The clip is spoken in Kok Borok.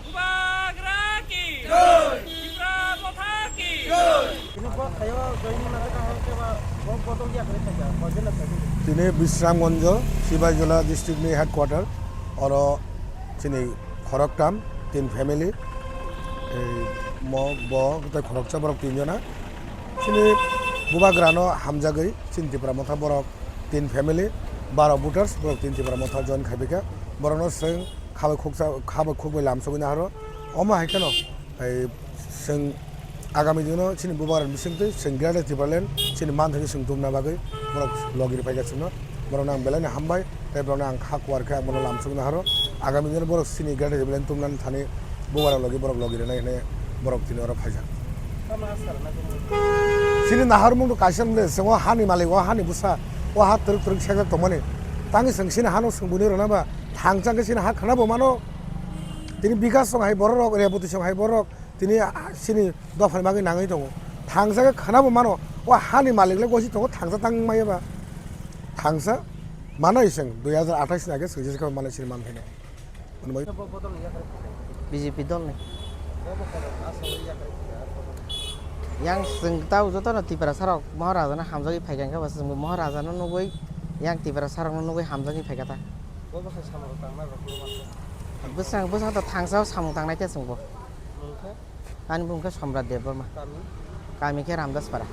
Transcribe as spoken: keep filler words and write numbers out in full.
Bubagra ki! Tipra Motha ki! Tini Bisramganj, Sibaijola district ni headquarter, oro chini khoroktham, tin family, ei mo, bo, tei khoroksa borok tin jona. Chini Bubagrano hamjagwi chini Tipra Motha borok tin family, baro voters, borok tin Tipra Motha join khai phaikha. Borokno chwng khabai khuksa, khabai khukbai lamsogwi nahoro. Omo hai kheno, ei, chwng agami dino chini Bubagrani bisingtwi chwng Greater Tipraland chini manthokni chwng tumna bagwi borok logi rwphaikha chwngno. Borokno ang belai no hambai, tei borokno ang kha kuar khe ang bono lamsogwi nahoro. Agami dino borok chini Greater Tipraland tumnani thani Bubagra logi borok logi rwnai hinwi borok tini oro phaijak. Chini naharmung do kaisa wngde, chwng o hani malik, o hani bwsa, o ha twrwk twrwk sejak tongmani. Tangwi chwng chini hano chwng buini rwna ba, thangchang khe chini ha khwna bo mano. Tini bikas song hai borok rok, reboti song hai borok, tini, ah, chini dophani bagwi nangwi tongo. Thangsa khe khwna bo mano, o hani malik le gosi tongo, thangsa tang maya ba. Thangsa manai chwng dui hazar athais ni age swijak khe manai chini man phaino. Hwnwi B J P dol ni. Yang chwng tao joto no Tiprasa rok Maharaja no hamjagwi phaikha, hwnkhe bo chwng bo Maharaja no nugwi yang Tiprasa rok no nugwi hamjagwi phaikha ta. Bwsang, bwsang to thangsa o samung tangnai khe chwng bo. Ani bumung khe Somrat Debbarma. Kami khe Ramdaspara.